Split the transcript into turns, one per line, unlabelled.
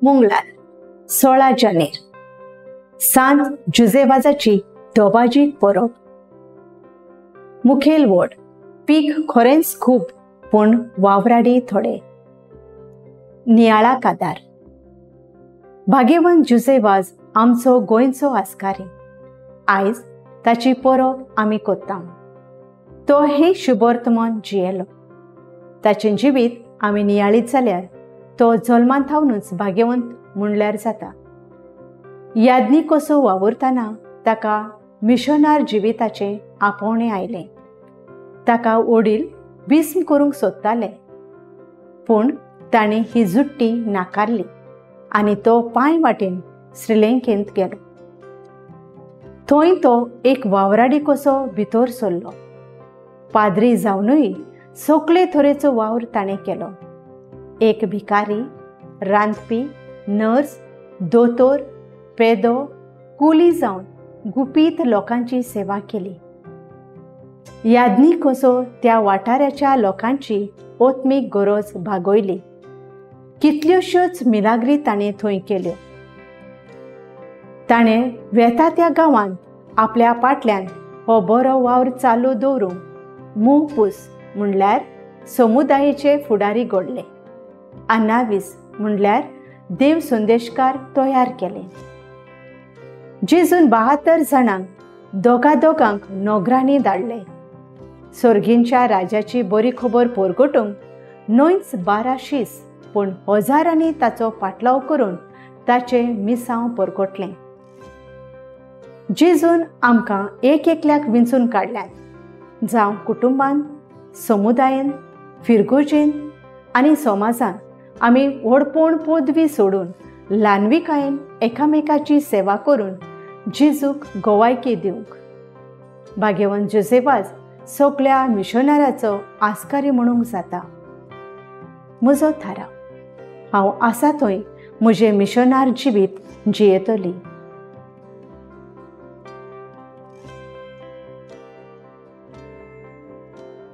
मंगळार 16 जानेर सांत जुझे वाजाची दोबाजीक परब. मुखेल वड पीक खरेंच खूब पूण वावराडी थोडे. नियाळा कादार. भाग्यवंत जुझे वाज आमचो गोंयचो आस्कारी. आयज ताची परब आमी कोत्ता. तो हे शुभवर्तमान जियेलो. ताचें जिवीत आमी नियाळीत जाल्यार तो जल्मान थावनूच भाग्यवंत म्हणल्यार जाता. यादनी कसो वावुरतना ताका मिशनार जिविताचें आपोवणें आयलें. ताका वडील बिस्म करूंक सोदताले पूण ताणें ही जुट्टी नाकारली आनी तो पांय वाटेन श्रीलंकेंत गेलो. थंय तो एक वावराडी कसो भितर सरलो. पाद्री जावनूय सगळे तरेचो वावर ताणें केलो. एक भिकारी, रांदपी, नर्स, दोतोर, पेदो, कुली जावन गुपीत लोकांची सेवा केली. यादनी कसो त्या वाठाराच्या लोकांची ओत्मीक गरज भागयली. कितल्योश्योच मिलाग्री ताणें थंय केल्यो. ताणें वेता त्या गांवांत आपल्या पाटल्यान हो बरो वावर चालू दवरूंक मुपूस म्हणल्यार समुदायेचे फुडारी घडले. अनावीस म्हणल्यार देव संदेशकार तयार केले. जेजून 72 जाणांक दोगा दोगांक नोगरांनी धाडले. सोर्गींच्या राजाची बरी खबर परगटूंक न्हयच 12 शीस पूण हजारांनी ताचो पाटलाव करून ताचें मिसांव परगटलें. जेजून आमकां एक एकल्याक विंचून काडल्यात, जावं कुटुंबान, समुदायेन, फिरगोजेन आनी समाजान आमी व्हडपण पदवी सोडून ल्हानविकायेन एकामेकाची सेवा करून जेजूक गोवायकी दिवंक. भाग्यवंत जुझे वाज सगळ्या मिशनराचो आस्कारी म्हणूंक जाता. म्हजो थाराव, हांव आसा थंय म्हजें मिशनार जिवीत जियेतली.